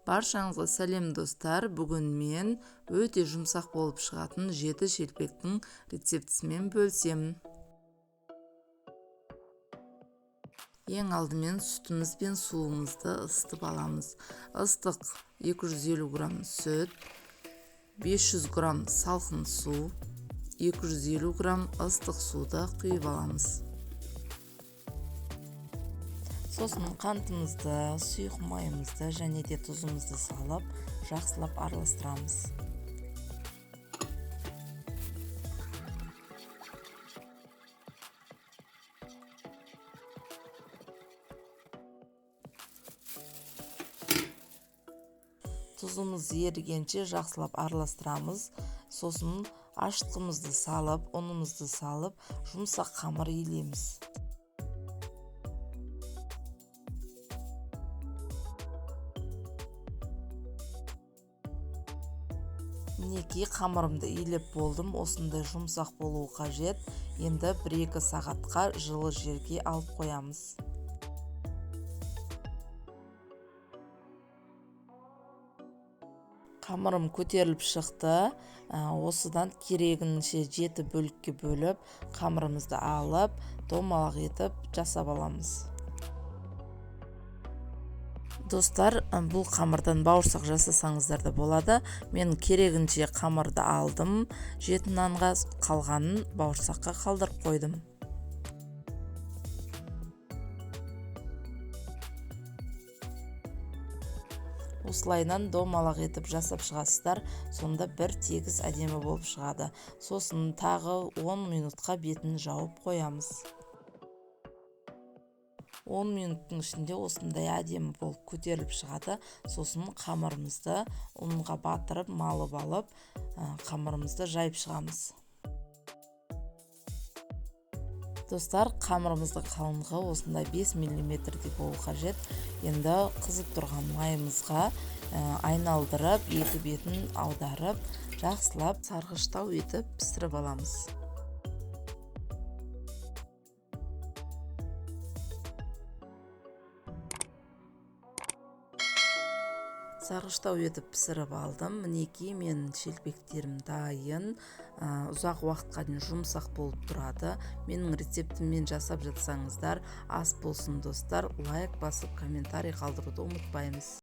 Баршаңызға сәлем, достар! Бүгін мен өте жұмсақ болып шығатын 7 шелпектің рецептісімен бөлісемін. Ең алдымен сүтіміз бен суымызды ысытып аламыз. Ыстық 250 грамм сүт, 500 грамм салқын су, 250 грамм ыстық суды құйып аламыз. Сосын қантымызды, сұйық майымызды және де тұзымызды салып, жақсылап араластырамыз. Тұзымыз ерігенше жақсылап араластырамыз. Сосын ашытқымызды салып, ұнымызды салып, жұмсақ қамыр илейміз. Мінекей, қамырымды илеп болдым. Осындай жұмсақ болуы қажет. Енді 1-2 сағатқа жылы жерге алып қоямыз. Қамырым көтеріліп шықты. Осыдан керегінше 7 бөлікке бөліп, қамырымызды алып, домалақ етіп жасап аламыз. Достар, бұл қамырдан бауырсақ жасасаңыздар да болады. Мен керегінше қамырды алдым, 7 нанға, қалғанын бауырсаққа қалдырып қойдым. Осылайынан домалақ етіп жасап шығасыздар, сонда бір тегіс әдемі болып шығады. Сосын тағы 10 минутқа бетін жауып қоямыз. 10 минуттың ішінде осындай әдемі болып көтеріліп шығады. Сосын қамырымызды ұнға батырып, малып алып, қамырымызды жайып шығамыз. Достар, қамырымыздың қалыңдығы осындай 5 миллиметрдей болу қажет. Енді қызып тұрған майымызға айналдырып, екі бетін аударып, жақсылап сарғыштау етіп пісіріп аламыз. Сарғыштау етіп пісіріп алдым. Мінекей, менің шелпектерім дайын. Ұзақ уақытқа дейін жұмсақ болып тұрады. Менің рецептіммен жасап жатсаңыздар, ас болсын, достар. Лайк басып, комментарий қалдыруды ұмытпаймыз.